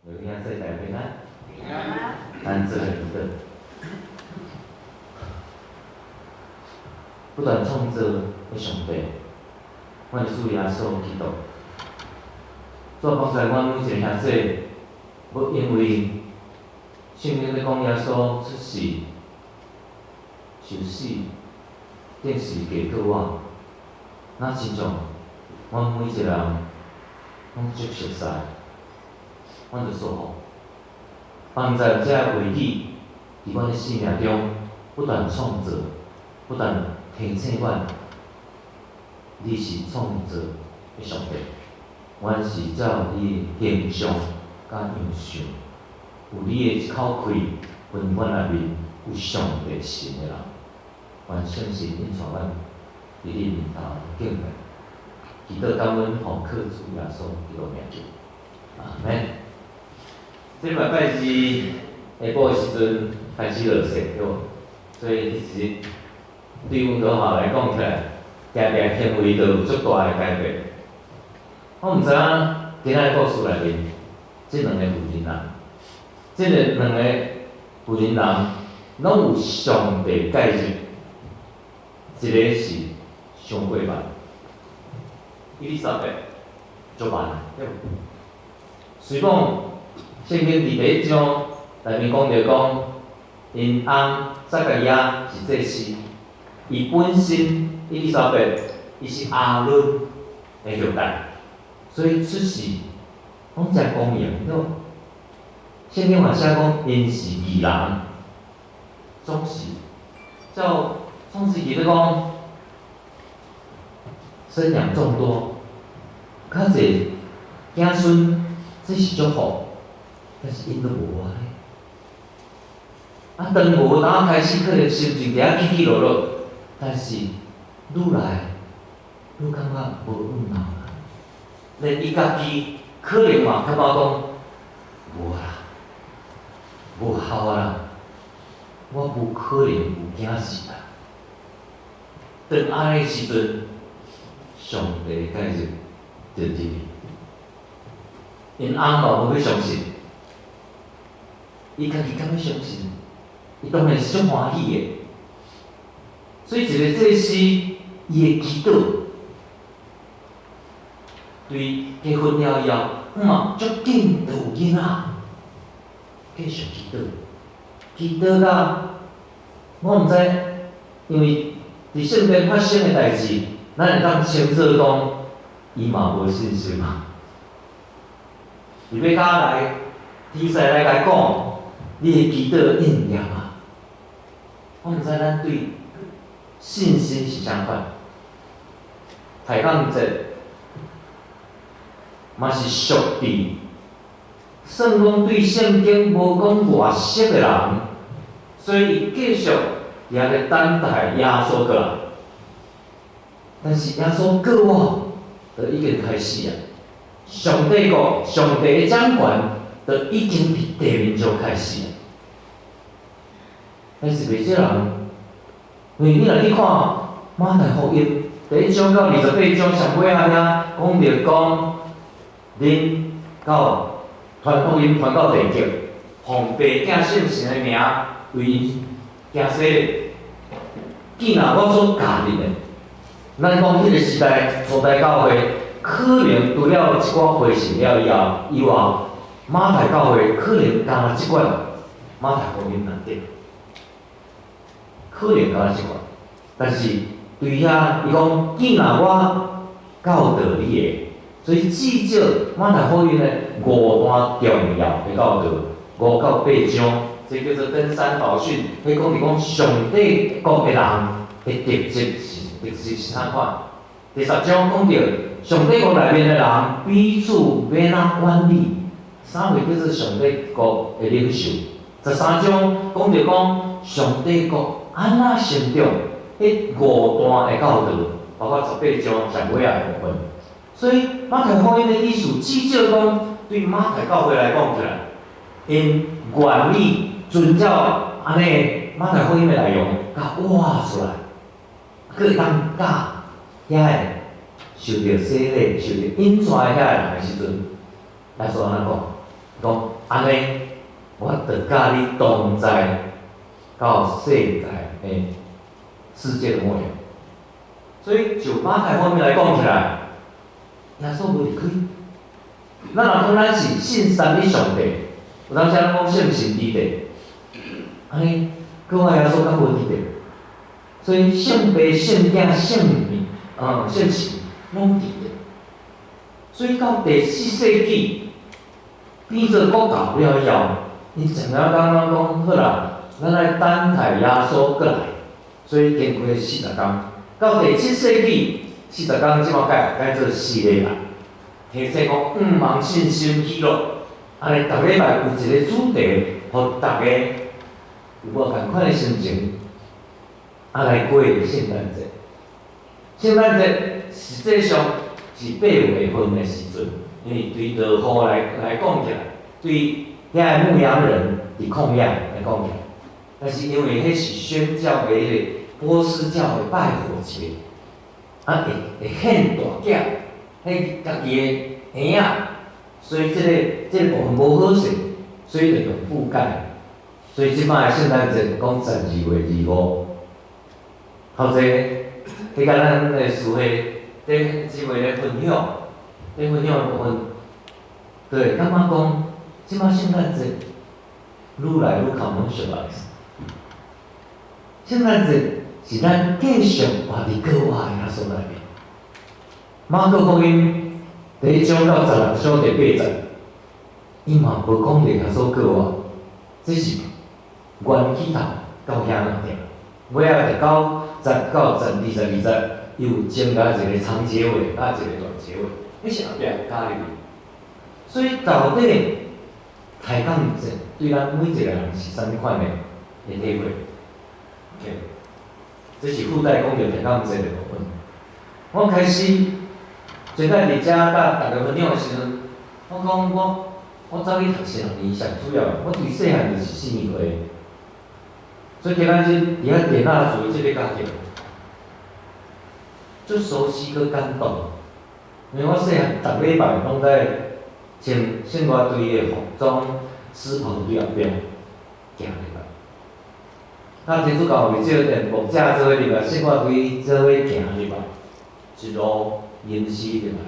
有兄姊大家平安，咱做伙祈禱，不斷創造的上帝，阮的主耶穌基督，主幫助阮每一个兄姊，無因為聖經咧講耶穌出世、受死，釘十字架過我，若親像阮每一個人攏足熟似。阮就說吼，幫助這話語佇阮的生命中不斷創造，不斷提醒阮，你是創造的上帝，阮是照你的形象佮樣式，有你的一口氣分阮內面有上帝神的人，願聖神引帶阮佇你面頭敬拜，祈禱感恩奉靠主耶穌基督名求，阿們。這禮拜拜二下晡的時陣開始落雪，對無？所以彼一日對阮哥華來講起來，定定行為就有足大的改變。我毋知影今仔日故事內面，這兩个婦人人，這个兩个婦人人攏有上帝介入，一个是傷過慢，伊麗莎白足慢的，對無？雖講聖經佇第一章內面講著講，𪜶翁撒迦利亞是祭司，伊本身伊麗莎白伊是亞倫的後代，所以出世攏誠光榮，對無？聖經嘛寫講，𪜶是義人，總是照創世記咧講，生養眾多，較濟子孫，這是祝福。但是𪜶都無啊咧，啊，當無當開始可能心情佇遐起起落落，但是愈來愈感覺無向頭啦。連伊家己可能嘛感覺講無啦，無效啦，我無可能有囝兒啦。當按呢時陣，上帝介入就入去，𪜶翁嘛無欲相信。伊家己敢欲相信？伊當然是足歡喜的。所以一个祭司，伊的祈禱，對結婚了以後，嘛足緊就有囡仔，繼續祈禱，祈禱到我毋知，因為佇聖殿發生的代誌，咱會當稱做講，伊嘛無信心啊。伊欲甲來天使來共伊講。你的祈禱應驗啊！我毋知咱對信心是啥款，抬槓節嘛是屬佇算講對聖經無講偌熟的人，所以伊繼續佇遐咧等待耶穌過來。但是耶穌過往就已經開始啊！上帝國、上帝的掌權。就已經佇地面上開始。但是袂少人，因為你若去看馬太福音第一章到28章上尾仔遐講著講，恁到傳福音傳到地極，奉父子聖神的名為𪜶行洗禮。既然我所教恁的，咱講彼个時代初代教會可能除了一寡回信了以後以外，馬太教會可能干焦這款馬太福音內底，可能干焦這款，但是對遐伊講，既然我教導你的，所以至少馬太福音的五段重要的教導，5到8章，這叫做登山寶訓，彼講佇講上帝國的人的特質是特質是啥款？第10章講著上帝國內面的人彼此欲按怎管理。啥物叫做上帝國的領袖？13章講著講上帝國按怎成長，彼五段的教導，包括18章上尾仔的部分。所以馬太福音的意思，至少講對馬太教會來講起來，𪜶願意遵照按呢馬太福音的內容，共活出來，閣會當教遐个受著洗禮、受著引帶遐个人的時陣，耶穌按怎講？講按呢，我就佮你同在到世界的世界的末了。所以就馬太方面來講起來，耶穌無離開。咱若講咱是信三一上帝，有當時咱講聖神佇咧，按呢，閣我耶穌敢無佇咧？所以聖父、聖囝、聖靈、聖神攏佇咧。所以到第四世紀變做國教了以後，𪜶漸仔感覺講好啦，咱愛等待耶穌閣來，所以經過四十工，到第七世紀四十工這馬改改做四禮拜，提醒講毋茫信心喜樂，按呢逐禮拜有一個主題，予逐家有無仝款的心情，啊來過聖誕節。聖誕節實際上是8月份的時陣，因為對落雨來講起來，對遐个牧羊人佇曠野來講起來，但是因為彼是宣教的彼個波斯教的拜火節，啊會獻大囝，彼家己的嬰仔，所以這個部分無好勢，所以就用覆蓋。所以這擺的聖誕節講12月25，頭先彼個咱的司會頂姊妹咧分享，咧分享的部分，對，感覺講這擺聖誕節愈來愈 commercialize。聖誕節是咱繼續活佇閣活的耶穌內面。馬可福音第一章到16章第八節，伊嘛無講著耶穌閣活，這是緣起頭到遐爾爾。尾仔第九節到十二十二節，伊有增加一個長結尾，佮一個短結尾，彼是後壁加入去。所以到底抬槓節對咱每一個人是啥物款的體會？OK，這是附帶講著抬槓節的部分。我開始前擺佇遮佮逐家分享的時陣，我講我走去讀四六年上主要，我對細漢就是四年歲，所以今仔日佇遐點蠟燭的這個家庭，足舒適閣感動，因為我細漢逐禮拜攏在穿聖歌隊的服裝獅袍對後壁行禮拜。佮天主教會少年牧者做伙入來，聖歌隊做伙行入來，一路吟詩入來，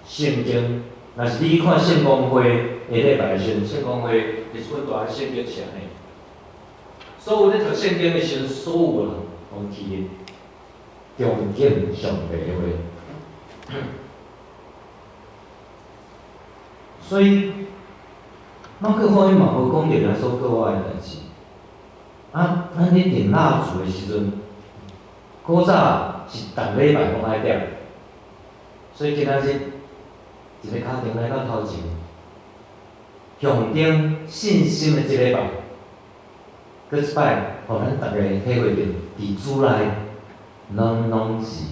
聖經，若是你去看聖公會的禮拜的時陣，聖公會一本大的聖經是按呢。所有咧讀聖經的時陣，所有人攏起立，恭敬上帝的話。所以，馬可福音嘛無講著耶穌閣活的代誌。啊，咱咧點蠟燭的時陣，古早是逐禮拜攏愛點，所以今仔日一個家庭來到頭前，象徵信心的這禮拜，閣一擺，予咱逐家體會著，佇主內，咱攏是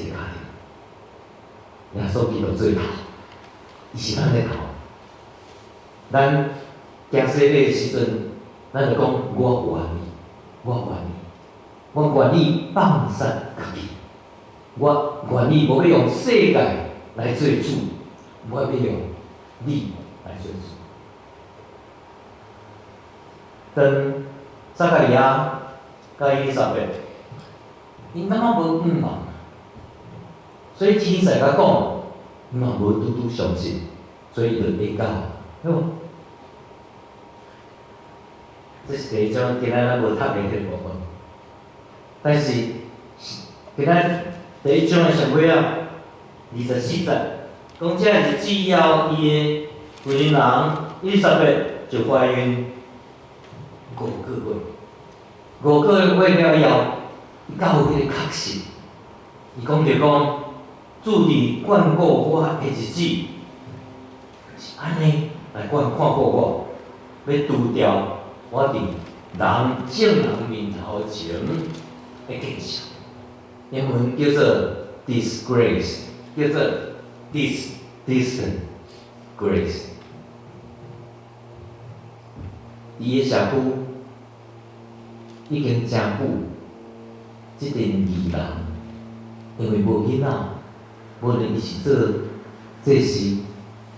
一個家庭。耶穌基督做頭，伊是咱的頭。咱行洗禮的時陣，咱就講我願意，我願意，我願意放殺家己，我願意無欲用世界來做主，我欲用你來做主。當撒迦利亞佮伊麗莎白，𪜶感覺無向望，所以天使共講，𪜶嘛無拄拄相信，所以就下到，對無？這是第一章，今仔咱無讀的彼個部分。但是今仔第一章的上尾仔，24節，講這日子以後，伊的婦人伊麗莎白就懷孕五個月，五個月了以後，伊才有彼個確信。伊講著講，主佇眷顧我的日子，是按呢來看顧我，欲除掉我佇人眾人面頭前的見笑。英文叫做 disgrace，叫做 dis disgrace。伊的社區已經誠久，這陣義人因為無囡仔，無論伊是做祭司，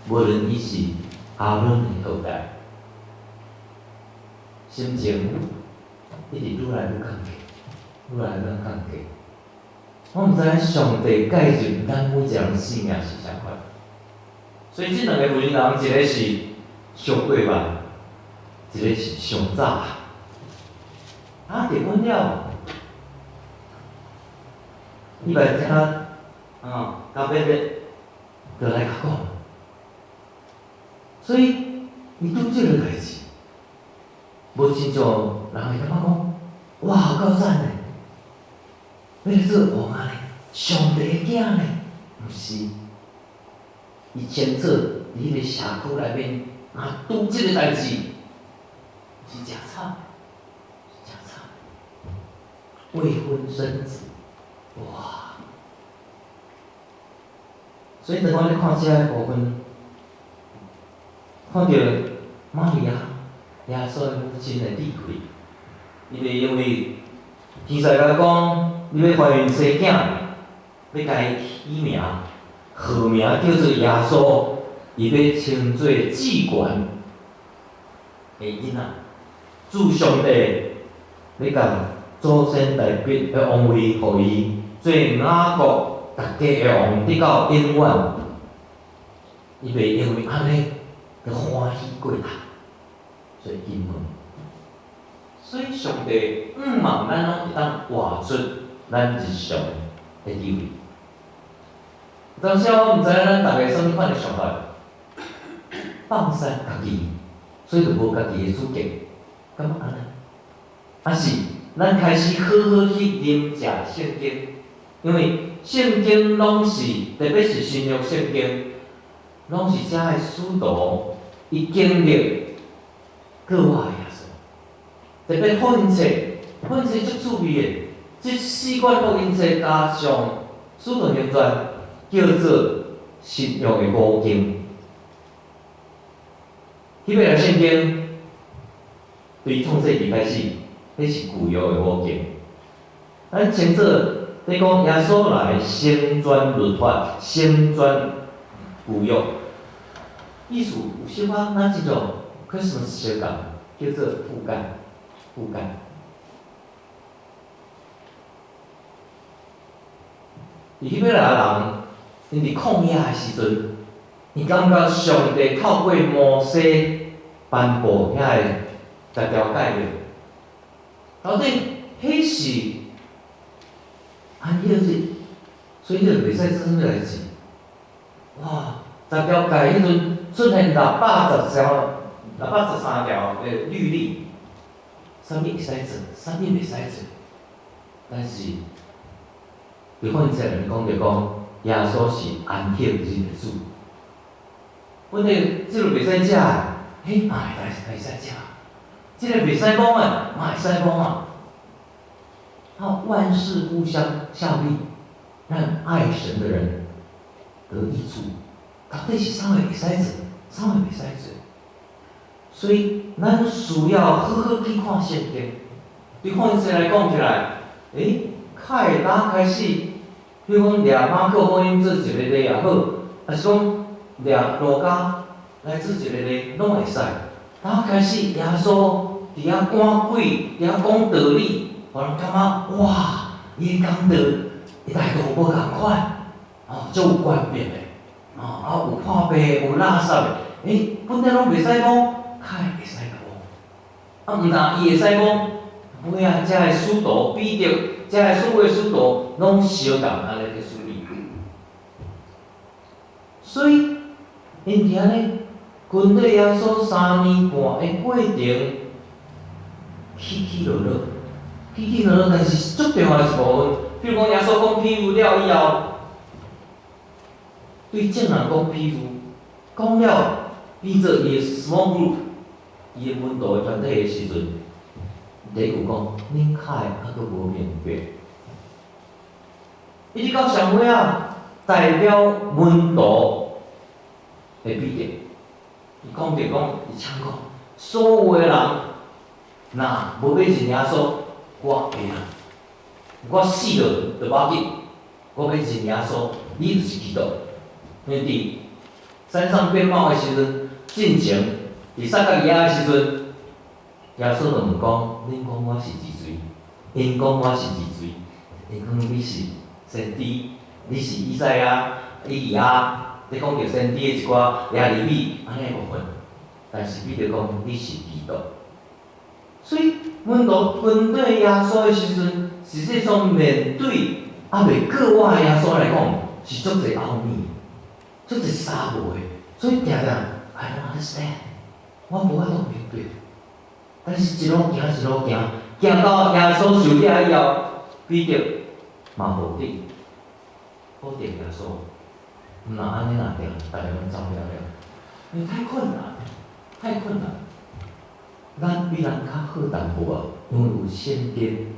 無論伊是亞倫的後代，心情一直愈來愈降低，愈來愈降低。我毋知影上帝介入咱每一個人生命是啥款，所以這兩个婦人，一个是傷過慢，一個是傷早。啊，結婚了，伊嘛聽啊，甲別別就來共講，所以伊拄這个代誌，無親像人會感覺講，哇，夠讚的，欲來做王啊呢，上帝的囝呢，毋是，伊清楚佇彼个社區內面，若拄這个代誌，是誠慘，是誠慘，未婚生子，哇！所以當我咧看這个部分，看著瑪利亞耶穌的母親的智慧，伊袂因為天使共伊講，你欲懷孕生囝，欲共伊起名，號名叫做耶穌，伊欲稱做至懸的囡仔，主上帝欲共祖先大衛的王位予伊，做雅各逐家的王，直到永遠。伊袂因為按呢，就歡喜過頭，所以經文。所以上帝向望咱攏會當活出咱日常的智慧。當時我毋知影咱逐个啥物款的想法，放生家己，所以就無家己的主見，感覺按呢？抑是咱開始好好去研習聖經，因為聖經攏是，特別是新約聖經，攏是遮的使徒伊經歷過活的耶穌。特別福音冊，福音冊足趣味的，這四卷福音冊加上使徒行傳，叫做新約的五經。希伯來聖經對創世記開始，彼是舊約的五經。咱稱做咧講耶穌來成全律法，成全舊約。意思有小可咱這種 Christmas 相仝，叫做覆蓋，覆蓋。佇希伯來人，𪜶佇曠野的時陣，伊感覺上帝透過摩西頒布遐个十條誡命，到底彼是安息日，所以你就袂使做啥物代誌。哇！十條誡彼陣出現613條的律例，啥物會使做，啥物袂使做，但是。佇福音冊內面講著講，耶穌是安息日的主。本來這个袂使食的，彼嘛會使食；這个袂使摸的，嘛會使摸啊。啊，萬事互相效力，讓愛神的人得益處。到底是啥物會使做，啥物袂使做？所以，咱需要好好去看聖經。對福音冊來講起來，欸，較會早開始，比如講掠馬可福音做一个例也好，抑是講掠路加來做一个例，攏會使。早開始耶穌佇遐趕鬼，佇遐講道理，予人感覺哇，伊的講道，伊態度無仝款，哦，足有權柄的，哦，啊有破病的，有垃圾的，欸，本來攏袂使摸，較會使摸。啊，毋但伊會使摸，尾仔遮的使徒彼得。遮个所有的使徒攏相仝按呢去處理，所以𪜶佇按呢跟綴耶穌3年半的過程，起起落落，起起落落，但是足重要的一部分。比如講，耶穌講譬喻了以後，對眾人講譬喻，講了變做伊的 small group，伊的門徒的團體的時陣。第一句講，恁較會猶閣無明白。一直到上尾仔，代表門徒的彼得，伊講著講，伊唱講，所有的人若無欲認耶穌，我會啊，我死落都無要緊，我欲認耶穌，你就是基督。因為佇山上變貌的時陣，進前佇撒迦利亞的時陣，耶穌就問講：恁講我是佇誰？𪜶講我是佇誰？𪜶講你是先知，你是以賽亞、以利亞，咧講著先知的一寡耶利米按呢部分。但是彼得講你是基督。所以門徒跟綴耶穌的時陣，實際上面對猶未過活的耶穌來講，是足濟奧秘，足濟三無的。所以定定 I don't understand，我無法度明白。但是一路行一路行，行到耶穌受了以後，彼得嘛否定，否定耶穌。毋若按呢若定，逐个攏走了了，因為太困難，太困難。咱比人較好淡薄仔，因為有聖經。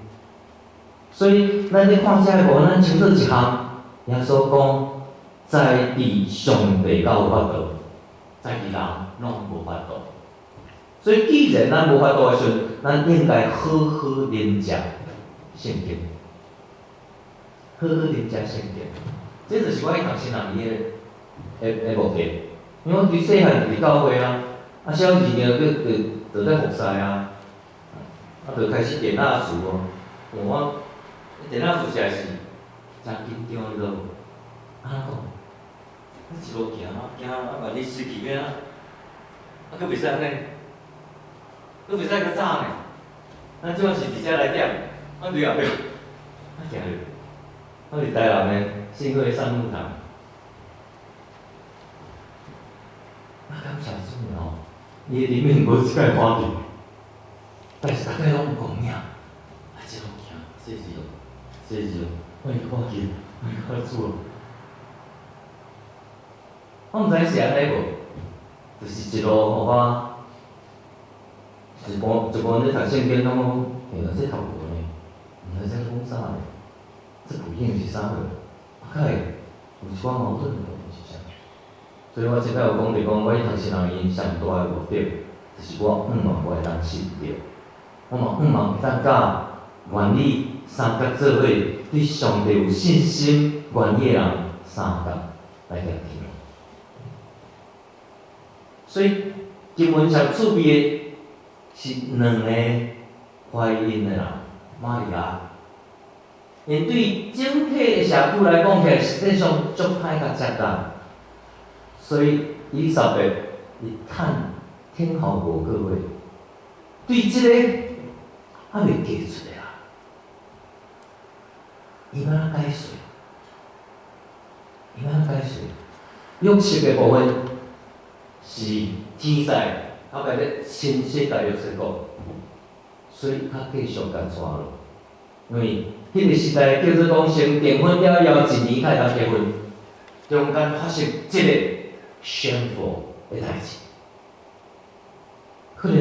所以咱咧看這个部分，咱清楚一項，耶穌講，在佇上帝才有法度，在佇人攏無法度。所以既然咱無法度的時陣，咱應該好好研習聖經，好好研習聖經。這就是我去讀神學院的目的。因為我佇細漢就佇教會啊，啊小二就就在服侍啊，啊就開始點蠟燭哦。我點蠟燭實在是誠緊張，你知無？按怎講？你一路行行啊，萬一失去欲按怎？啊，閣袂使按呢，閣袂使閣早呢。咱這擺是佇遮來點，阮佇後壁，啊行入，我佇台南的信會上木堂。啊，感謝主吼，伊的裡面無一擺看見，但是逐擺攏有講名，啊，一路行，細字哦，細字哦，我伊看見，我伊看主哦。我毋知是按呢無，就是一路予我一半一半咧讀聖經，感覺講，欸，這讀無呢，毋知這講啥呢？這不應是啥貨？啊，較會有一寡矛盾的部分是啥？所以我這擺有講著講，我去讀神學院上大的目的，就是我向望我會當信著，我嘛向望會當佮願意相佮做伙，對上帝有信心、願意的人相佮來行天路。所以經文上趣味的是兩个懷孕的人，瑪利亞，𪜶對整體的社區來講起來，實際上足歹共接納。所以伊麗莎白伊趁天后5個月，對這個猶未嫁出的人，伊欲按怎解釋？伊欲按怎解釋？約瑟的部分是天使，後擺咧親身共約瑟講，所以較繼續共帶落，因為彼個時代叫做講先訂婚了以後一年才會當結婚，中間發生這個 shameful 的代誌，可能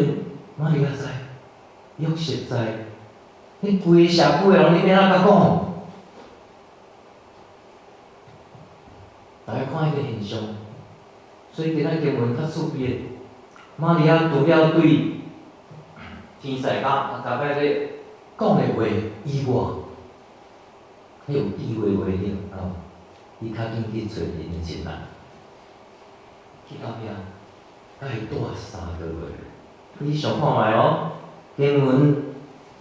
瑪利亞知，約瑟知，彼規个社區的人，你欲按怎共講？大家看彼個現象，所以今仔經文較趣味的，瑪利亞除了對天使佮加百列講的話以外，彼有智慧話了後，伊較緊去揣𪜶的親人，去到遐，共伊蹛3個月。你想看覓哦？經文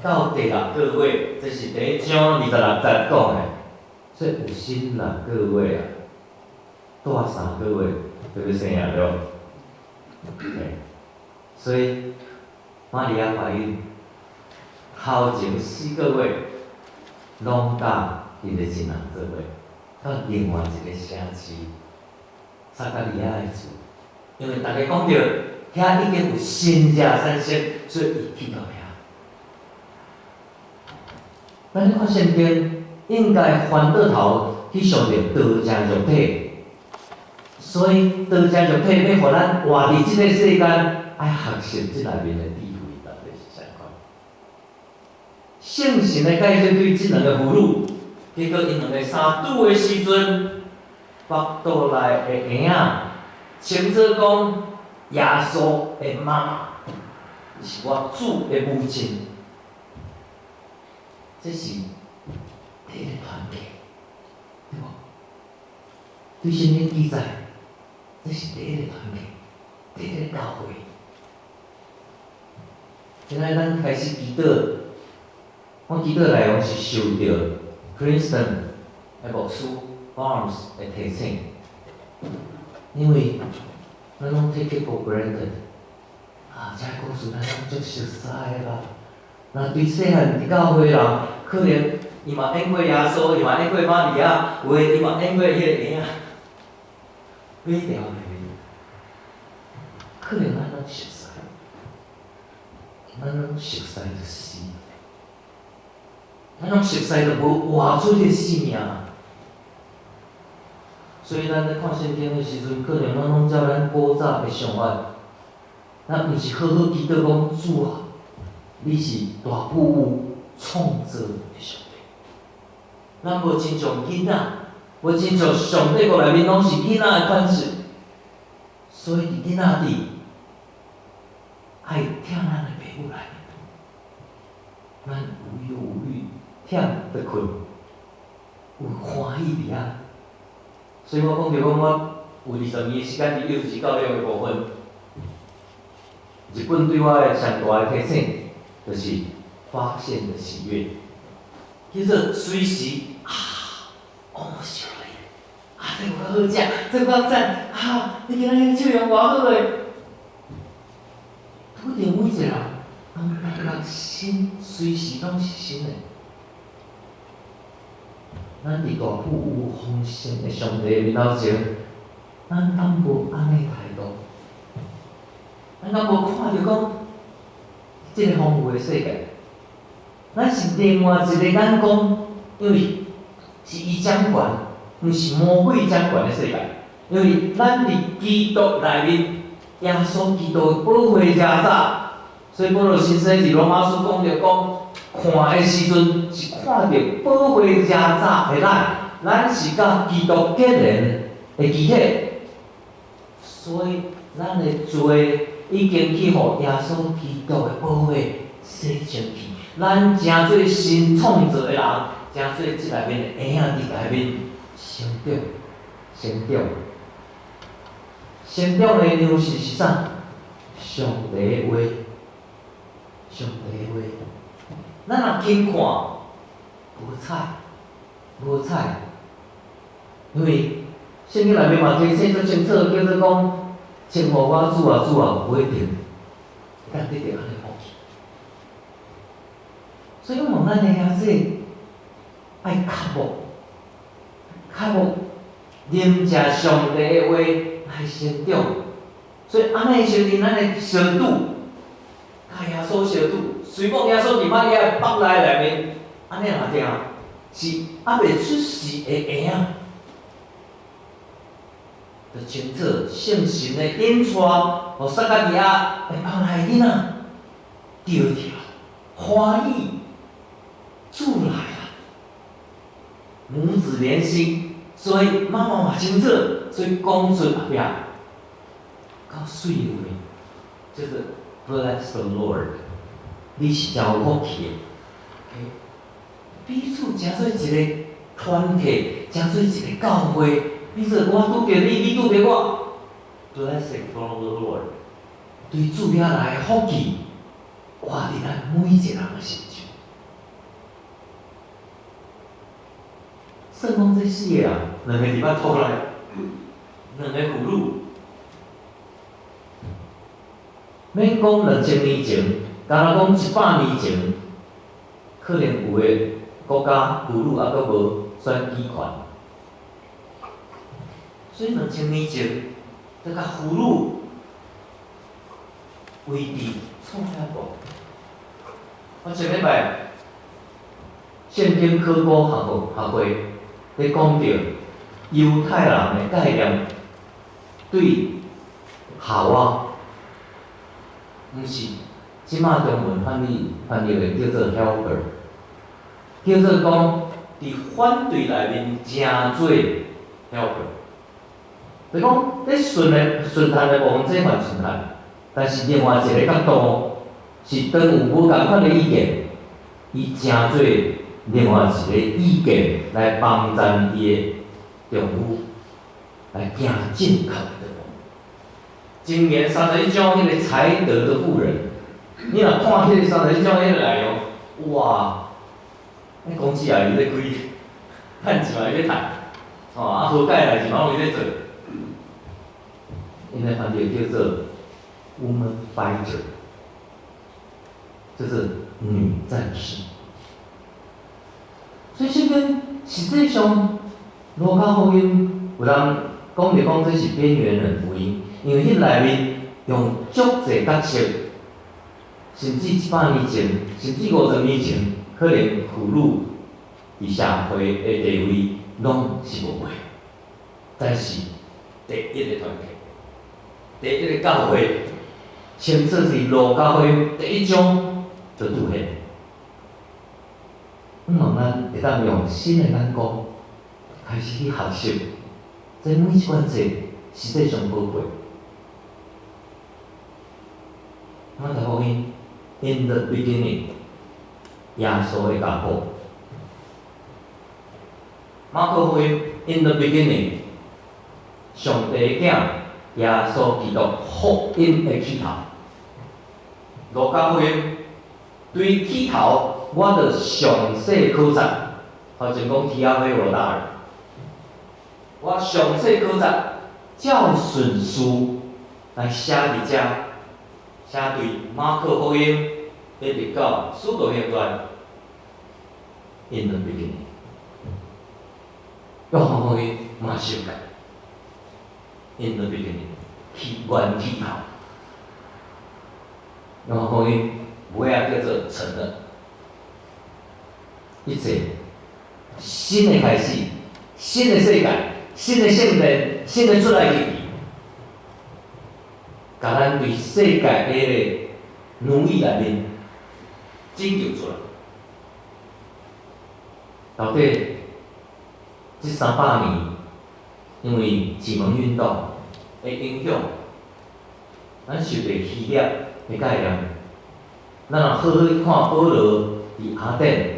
到第六個月，這是第一章26節講的，所以有新六個月啊，蹛三個月就欲生啊，對無？所以瑪利亞懷孕頭前4個月，攏佮𪜶的親人做伙，到另外一個城市撒迦利亞的厝，因為逐家講著遐已經有神跡產生，所以伊去到遐。咱咧看聖經，應該翻倒頭去想著道成肉體，所以道成肉體欲予咱活佇這個世間，愛學習這內面的智慧到底是啥款。聖神的解釋對這兩个婦女，結果𪜶兩个相拄的時陣，腹肚內的嬰仔，稱做講耶穌的媽媽，是我主的母親。這是第一个團體，對無？對聖經記載，這是第一个團體，佇咧教會。今仔咱開始祈禱，我祈禱內容是受著 Princeton 的牧師 Barnes 的提醒，因為咱攏 take it for granted，啊，這故事咱攏足熟悉的啦。若對細漢佇教會人，可能伊嘛演過耶穌，伊嘛演過瑪利亞，有的伊嘛演過彼個嬰仔，買條內面，可能咱攏熟悉，咱攏熟悉就死，咱攏熟悉就無活出彼個生命。所以咱咧看聖經的時陣，可能咱攏照咱古早的想法，咱毋是好好祈禱講主啊，你是大富有創造的上帝。咱無親像囡仔，無親像上帝國內面攏是囡仔的款式，所以佇囡仔佇愛疼咱的爸母內面，咱無憂無慮，忝就睏，有歡喜佇遐。所以我講著講，我有20年時間佇幼稚教育的部分，日本對我的上大的提醒，就是發現的喜悅，叫做隨時啊，哦，小啊，這有夠好食，這有夠讚啊！你今仔日笑容偌好的，拄著每一個人，攏感覺新，隨時攏是新的。咱佇大富有豐盛的上帝面頭前，咱敢無按呢態度？咱敢無看著講，這個豐富的世界？咱是另外一個眼光，因為是伊掌權，毋是魔鬼掌權的世界。因為咱佇基督內面，耶穌基督的寶血遮早，所以保羅先生佇羅馬書講著講，看的時陣是看著寶血遮早的咱，咱是佮基督結連的肢體，所以咱的罪已經去予耶穌基督的寶血洗清去，咱成做新創造的人，成做這內面的嬰仔佇內面成長，成長，成長的樣式是啥？上帝的話，上帝的話。咱若輕看，無彩，無彩，因為聖經內面嘛提醒足清楚，叫做講，稱呼我主啊主啊，無一定會當得著按呢福氣。所以我問咱的兄弟，愛渴慕，渴慕啉食上帝的話來成長。所以按呢時陣，咱會相拄，佮耶穌相拄。雖講耶穌佇瑪利亞腹內內面，按呢若定是猶未出世的嬰仔，就清楚聖神的引帶，予撒迦利亞的腹內囡仔著跳歡喜，主來啊！母子連心，所以媽媽嘛清楚，所以講出後壁較媠話，叫做 Bless the Lord，你是誠有福氣的。彼此成做一個團體，成做一個教會。彼此我拄著你，你拄著我，Blessing from the Lord，對主遐來的福氣，活佇咱每一個人的身上。算講這四個人，兩個佇腹肚內，兩個婦女，免講2000年前，敢若講100年前，可能有的國家婦女猶閣無選舉權，所以2000年前，就共婦女位置創遐懸。我上禮拜聖經考古學學會咧講著猶太人的概念，對夏娃，毋是這馬中文翻譯的叫做 helper，叫做講佇反對內面成做 helper，就講咧順的順趁的部分，這算順趁，但是另外一個角度是當有無仝款的意見，伊成做另外一個意見來幫助伊的丈夫來行正確的道路。箴言31章彼个才德的婦人，你若看彼個三十一章彼个內容，哇！彼公司也伊咧開，趁錢嘛伊咧趁，吼啊好解代誌嘛攏伊咧做。𪜶的翻譯叫做 woman fighter，就是女戰士。所以聖經實際上，路加福音有人講著講這是邊緣人福音，因為彼內面用足濟角色，甚至100年前，甚至50年前，可能婦女佇社會的地位攏是無話。但是第一个團體，第一个教會，清楚是路加福音第一章就出現。希望咱會當用新的眼光開始去學習，這每一款冊實際上寶貴。馬太福音，In the beginning，耶穌的家譜。馬可福音，In the beginning，上帝的囝耶穌基督福音的起頭。路加福音，對起頭，我著詳細考察，頭前講提阿非羅大爾，我詳細考察，照順序來寫佇遮，寫對馬可福音一直到使徒行傳，In the beginning，約翰福音嘛相仝，In the beginning，起源起頭，約翰福音尾仔叫做成了。一切新的開始，新的世界，新的聖殿，新的出埃及記，共咱對世界的彼个奴役內面拯救出來。到底這300年，因為啟蒙運動的影響，咱受著希臘的概念，咱若好好去看保羅佇雅典。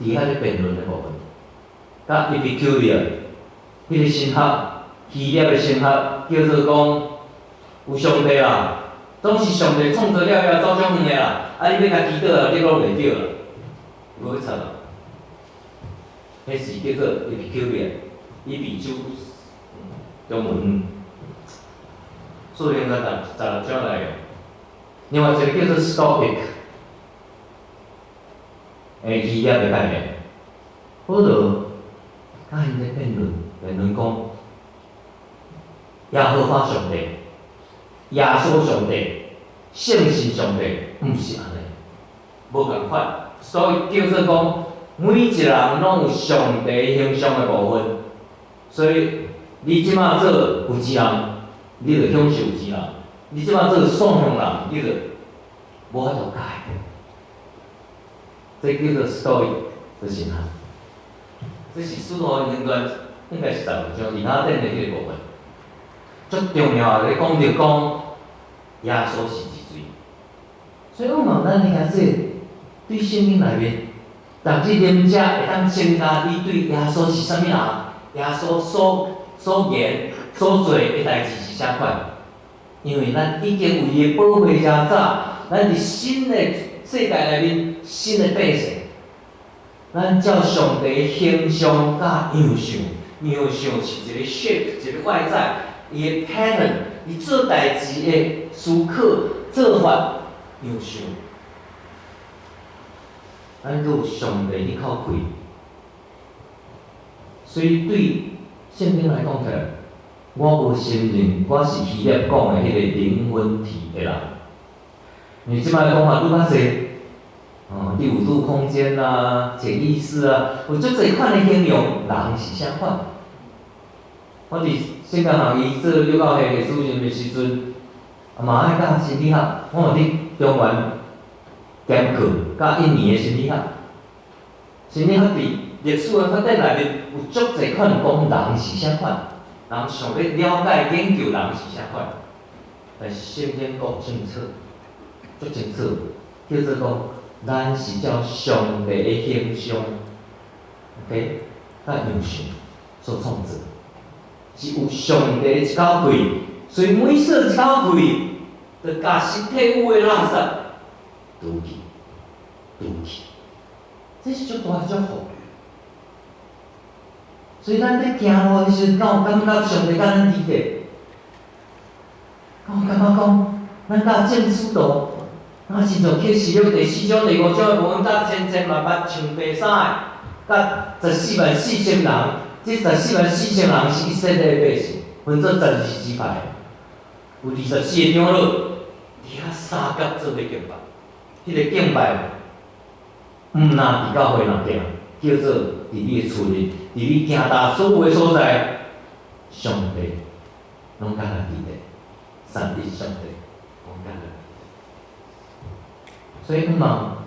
佇遐咧辯論的部分，佮伊比丘利彼个神學，希臘的神學，叫做講有上帝啦，總是上帝創造了後走足遠的啦，啊你欲共祈禱啊，你攏袂著啦，無去插啦。彼是叫做伊比丘利，伊比丘中文，使徒行傳16章內容。另外一个叫做 Stoic。希臘的概念，保羅佮𪜶咧辯論，辯論講耶和華上帝、耶穌上帝、聖神上帝，毋是按呢，無仝款。所以叫做講，每一個人攏有上帝形象的部分，所以你這馬做有錢人，你就享受有錢人；你這馬做喪鄉人，你就無法度改。這叫做 Stoic 的神學，這是使徒行傳應該是16章佇雅典的彼個部分，足重要的咧講著講耶穌是認罪，所以我問咱兄弟，對聖經內面，逐日啉遮會當增加你對耶穌是啥物人，耶穌所言所做的代誌是啥款？因為咱已經為伊的寶血遮早，咱佇新的世界內面，新的百姓，咱照上帝形象佮樣式，樣式是一個 shape，一個外在，伊的 pattern，伊做代誌的思考做法樣式。咱閣有上帝彼口氣，所以對聖經來講起來，我無承認我是希臘講的彼個靈魂體的人。因為這擺講法愈較濟，哦，第五度空間啊，潛意識啊，有足濟款的形容，人是啥款？我佇聖教學院做幼教系的主任的時陣，啊嘛愛教心理學，我有佇中原兼課教一年的心理學。心理學佇歷史的發展內面，有足濟款講人是啥款，人想欲了解研究人是啥款，但是聖經講清楚，足清楚，叫做講咱是照上帝的形象，OK，佮樣式所創造，是有上帝的一口氣，所以每嗽一口氣，就共身體有的垃圾除去，除去，這是足大祝福。所以咱咧行路的時陣，敢有感覺上帝佮咱佇咧？敢有感覺講，咱佮眾使徒，啊，親像啟示錄第四章、第五章的部分，佮千千萬萬穿白衫的，佮144,000人，這十四萬四千人是以色列的百姓，分做12支派，有24個長老，佇遐相佮做伙敬拜。彼個敬拜，毋若佇教會內行，叫做佇你的厝裡，佇你行踏所有的所在，上帝攏佮咱佇咧，三一上帝攏佮咱佇咧。所以，毋望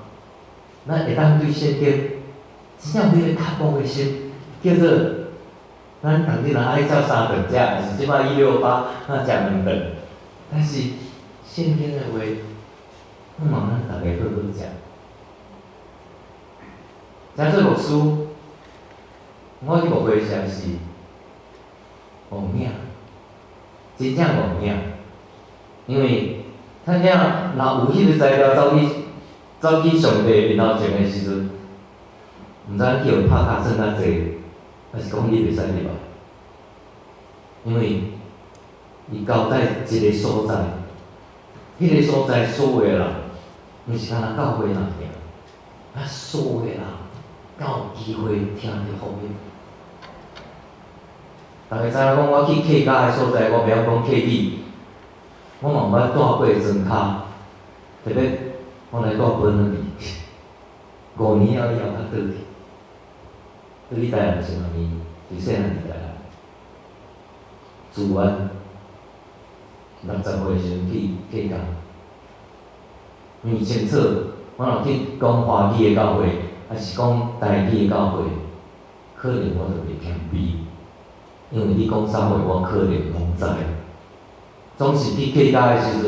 咱會當對聖經真正有彼個渴慕的心，叫做咱逐日若愛照三頓食，還是這擺168，那食兩頓。但是聖經的話，毋望咱逐个好好食。誠做牧師，我去牧會時是戇領，真正戇領，因為坦正若有彼個材料走去上帝面頭前的時陣，毋知去予拍尻算較濟，還是講你袂使入來，因為伊交代一個所在，彼個所在所有的人，毋是干焦教會人爾，啊，所有的人敢有機會聽著福音。逐家知影講，我去客家的所在，我袂曉講客語，我嘛毋捌蹛過莊跤，特別我來蹛本那邊，5年了以後才轉去，轉去台南是啥物？是細漢佇台南，自願60歲的時陣去客家，因為清楚，我若去講華語的教會，還是講台語的教會，可能我就袂謙卑，因為你講啥話，我可能攏知。總是去客家的時陣，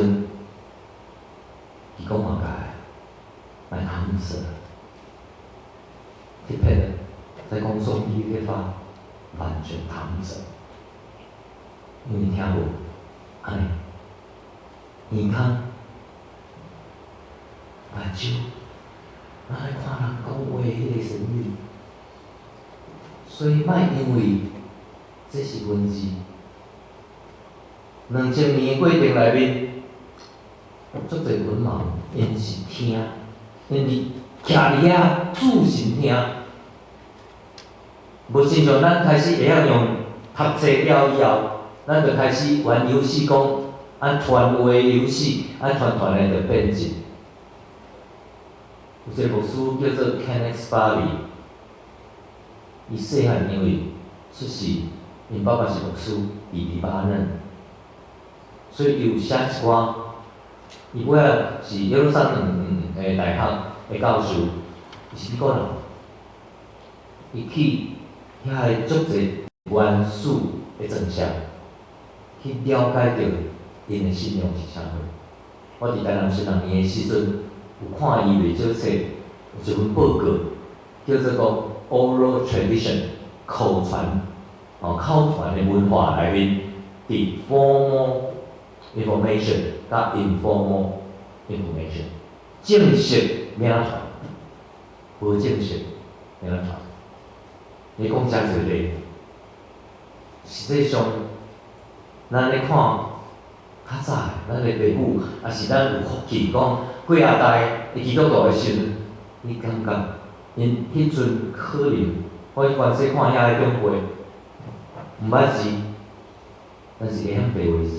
伊講話解，來搪塞，去騙，在講雙語的話，完全搪塞，因為聽無，按呢，耳孔、目睭，咱愛看人講話彼個言語，所以莫因為這是文字，2000年的過程內面，足濟文盲，𪜶是聽，𪜶是徛佇遐注神聽，無親像咱開始會曉用讀冊了以後，咱就開始玩遊戲，講按傳話遊戲，按傳傳的就變質。有一個牧師叫做 Kenneth Barley，伊細漢因為出世，𪜶爸爸是牧師，佇黎巴嫩，所以伊有寫一寡。伊尾仔是耶路撒冷的大學的教授，伊是美國人。伊去遐個足濟原始的莊舍，去了解著𪜶的信仰是啥物。我佇台南新南年的時陣，有看伊袂少冊，有一份報告，叫做講 Oral Tradition 口傳，哦口傳的文化內面，佇 formal information 佮 informal information，正式欲按怎傳，無正式欲按怎傳。伊講誠濟例，實際上，咱咧看較早的，咱的爸母，抑是咱有福氣講幾仔代的基督徒的時陣，你感覺𪜶彼陣可能，我去關西看遐个長輩，毋捌字，但是會曉白話字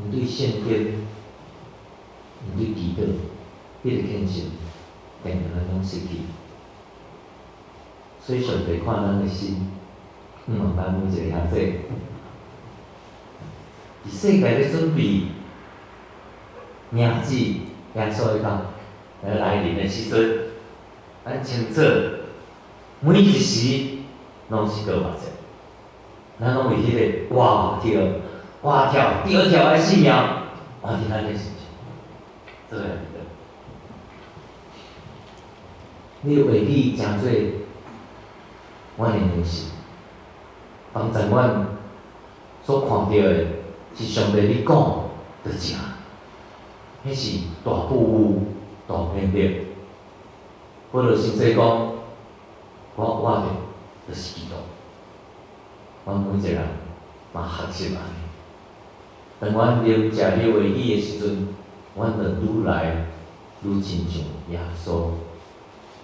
，𪜶對聖經，𪜶對祈禱，彼個虔誠，定定咱攏失去。所以上帝看咱的心，向望咱每一個兄弟，佇世界咧準備迎接耶穌的到來臨的時陣，咱清楚每一時攏是過活節，咱攏為彼個活著、活跳、著跳的生命，活佇咱的身上，做來祈禱。你的話語成做阮的糧食，幫助阮所看著的是上帝你講就成，彼是大富有、大權力。保祿神師講，我活著就是基督。阮每一個人嘛學習按呢。當阮啉食彼話語的時陣，阮就愈來愈親像耶穌，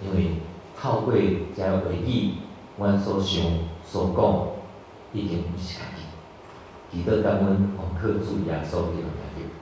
因為透過這話語，阮所想、所講，已經毋是家己。祈禱感恩，奉靠主耶穌基督名求。